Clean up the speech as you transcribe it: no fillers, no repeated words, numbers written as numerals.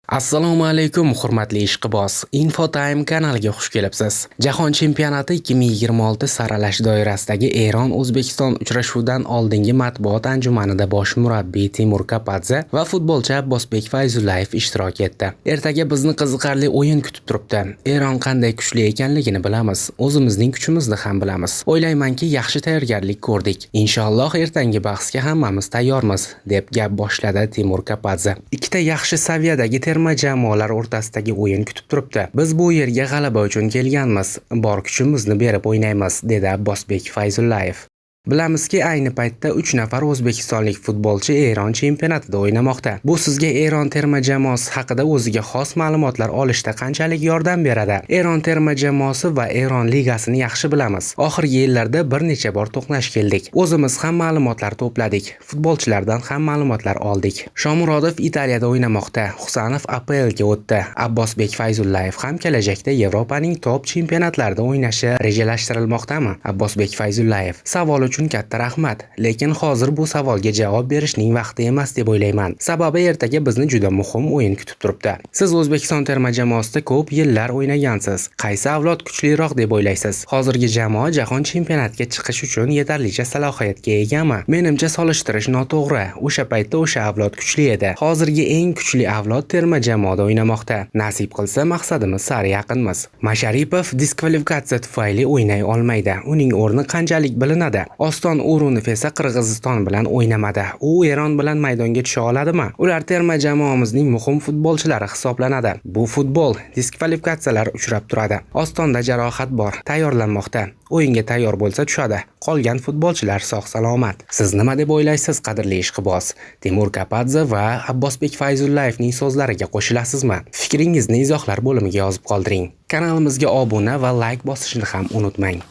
Assalomu alaykum, hurmatli ishqiboz. Infotime kanaliga xush kelibsiz. Jahon chempionati 2026 saralash doirasidagi Eron O'zbekiston uchrashuvidan oldingi matbuot anjumanida bosh murabbiy Timur Kapadze va futbolchi Abbosbek Fayzullayev ishtirok etdi. Ertaga bizni qiziqarli o'yin kutib turibdi. Eron qanday kuchli ekanligini bilamiz. O'zimizning kuchimizni ham bilamiz. O'ylaymanki, yaxshi tayyorgarlik ko'rdik. Inshaalloh, ertangi bahsga hammamiz tayyormiz, deb gap boshladi Timur Kapadze. Ikkita yaxshi saviyadagi terma jamoalar o'rtasidagi o'yin kutib turibdi. Biz bu yerga g'alaba uchun kelganmiz. Bor kuchimizni berib o'ynaymiz, dedi Abbosbek Fayzullayev. Bilamizki, ayni paytda 3 nafar o'zbekistonlik futbolchi Eron chempionatida o'ynamoqda. Bu sizga Eron terma jamoasi haqida o'ziga xos ma'lumotlar olishda qanchalik yordam beradi? Eron terma jamoasi va Eron ligasini yaxshi bilamiz. Oxirgi yillarda bir necha bor to'qnash keldik. O'zimiz ham ma'lumotlar to'pladik. Futbolchilardan ham ma'lumotlar oldik. Shomurodov Italiyada o'ynamoqda. Husanov APLga o'tdi. Abbosbek Fayzullayev ham kelajakda Yevropaning top chempionatlarida o'ynashi rejalashtirilmoqdami? Abbosbek Fayzullayev: Savol uchun katta rahmat, lekin hozir bu savolga javob berishning vaqti emas deb o'ylayman. Sababi ertaga bizni juda muhim o'yin kutib turibdi. Siz O'zbekiston terma jamoasida ko'p yillar o'ynagansiz. Qaysi avlod kuchliroq deb o'ylaysiz? Hozirgi jamoa jahon chempionatiga chiqish uchun yetarlicha salohiyatga egami? Menimcha, solishtirish noto'g'ri. O'sha paytda o'sha avlod kuchli edi. Hozirgi eng kuchli avlod terma jamoada o'ynamoqda. Nasib qilsa, maqsadimiz sari yaqinmiz. Masharipov diskvalifikatsiya tufayli o'ynay olmaydi. Uning o'rni qanchalik bilinadi? Oston O'runov esa Qirg'iziston bilan o'ynamadi. U Eron bilan maydonga tusha oladimi? Ular terma jamoamizning muhim futbolchilari hisoblanadi. Bu futbol, diskvalifikatsiyalar uchrab turadi. Ostonda jarohat bor, tayyorlanmoqda. O'yinga tayyor bo'lsa tushadi. Qolgan futbolchilar sog' salomat. Siz nima deb o'ylaysiz, qadrli ishqiboz? Timur Kapadze va Abbosbek Fayzullayevning so'zlariga qo'shilasizmi? Fikringizni izohlar bo'limiga yozib qoldiring. Kanalimizga obuna va layk bosishni ham unutmang.